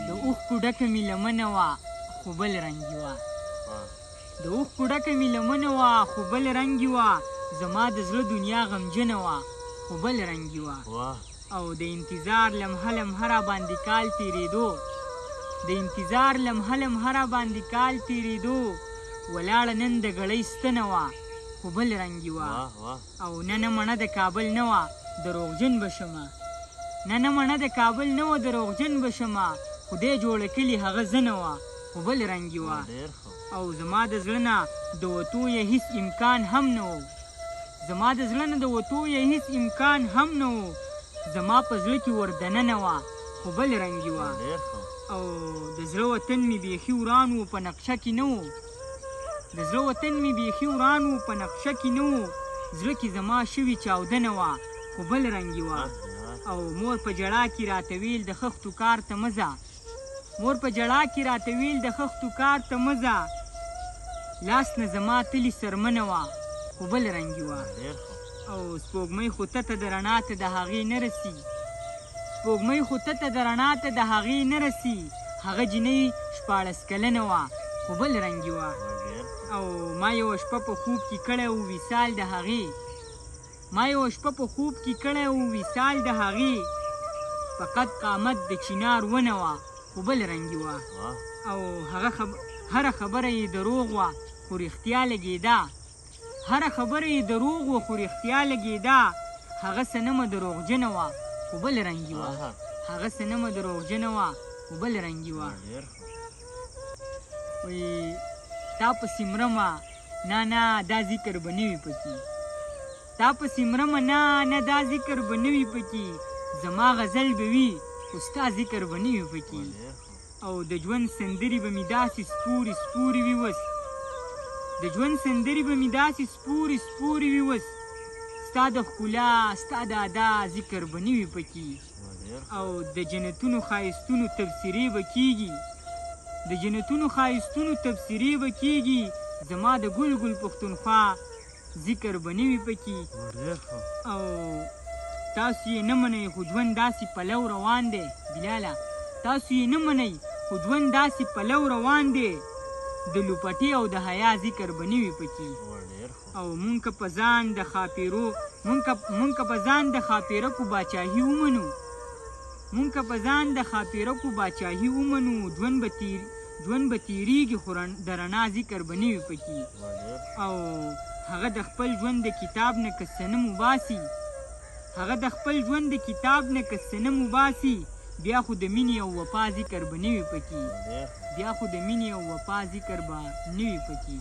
د اوښکو ډکه مې لمنه وه خو بل رنګي وه. د اوښکو ډکه مې لمنه وه خو بل رنګي وه، زما د زړه دنیا غمجنه وه خو بل رنګي وه. او د انتظار لمحه لمحه راباندې کال تېرېدو، د انتظار لمحه لمحه راباندې کال تېرېدو، ولاړه نن د ګړۍ ستنه وه خو بل رنګي وه. او نه نه مڼه د کابل نه وه دروغجن به شمه، نه نه مڼه د کابل نه وه دروغجن به شمه، خدای جوړه کلي هغه زنه وه خو بل رنګي وه. او زما د زړه نه د وتو یې هیڅ امکان هم نه و، زما د زړه نه د وتو یې هیڅ امکان هم نه و، زما په زړه کې ور دننه وه خو بل رنګي وه. او د زړه وطن مې بیخي وران و په نقشه کې نه و، د زړه وطن مې بیخي وران و په نقشه کې نه و، زړه کې زما شوي چاودنه وه خو بل رنګي وه. او مور په ژړا کې راته ویل د خښتو کار ته مه ځه، مور په ژړا کې راته ویل د خښتو کار ته مه ځه، لاس نه زما تلي څرمنه وه خو بل رنګي وه. او سپوږمۍ خو تته د رڼا ته د هغې نه رسي، سپوږمۍ خو تته د رڼا ته د هغې نه رسي، هغه جینۍ 16 کلنه وه خو بل رنګي وه. او ما یوه شپه په خوب کې کړی و وصال د هغې، ما یوه شپه په خوب کې کړی و وصال د هغې، په قد قامت د چینار ونه وه خو بل رنګي وه. او هغه هره خبره یې دروغ وه خو رښتیا لګېده، هره خبره یې دروغ وه خو رښتیا لګېده، هغه صنمه دروغجنه وه خو بل رنګي وه، هغه صنمه دروغجنه وه خو بل رنګي وه. وایي تا پسې مرمه نه نه دا ذکر به نه وي پکې، تا پسې مرمه نه نه دا ذکر به نه وي پکې، زما غزل به وي خو ستا ذکر به نه وي پکې. او د ژوند سندرې به مې داسې سپورې سپورې وي وس، د ژوند سندرې به مې داسې سپورې سپورې وي وس، ستا د ښکلا ستا د ادا ذکر به نه وي پکې. او د جنتونو ښایستونو تبصرې به کیږي، د جنتونو ښایستونو تبصرې به کیږي، زما د ګل ګل پښتونخوا ذکر به نه وي پکې. او تاسو یې نه منئ خو ژوند داسې پلو روان دی، بلاله تاسو یې نه منئ خو ژوند داسې پلو روان دی، د لوپټې او د حیا ذکر به نه وي پکې. او مونږ که په ځان د ښاپېرو، مونږ که په ځان د ښاپېرکو باچاهي ومنو، مونږ که په ځان د ښاپېرکو باچاهي ومنو، ژوند به تیر ژوند به تیریږي خو د رڼا ذکر به نه وي پکې. او هغه د خپل ژوند د کتاب نه که صنم وباسي، هغه د خپل ژوند د کتاب نه که صنم وباسي، بیا خو د مینې او وفا ذکر به نه وي پکې، بیا خو د مینې او وفا ذکر به نه وي پکې.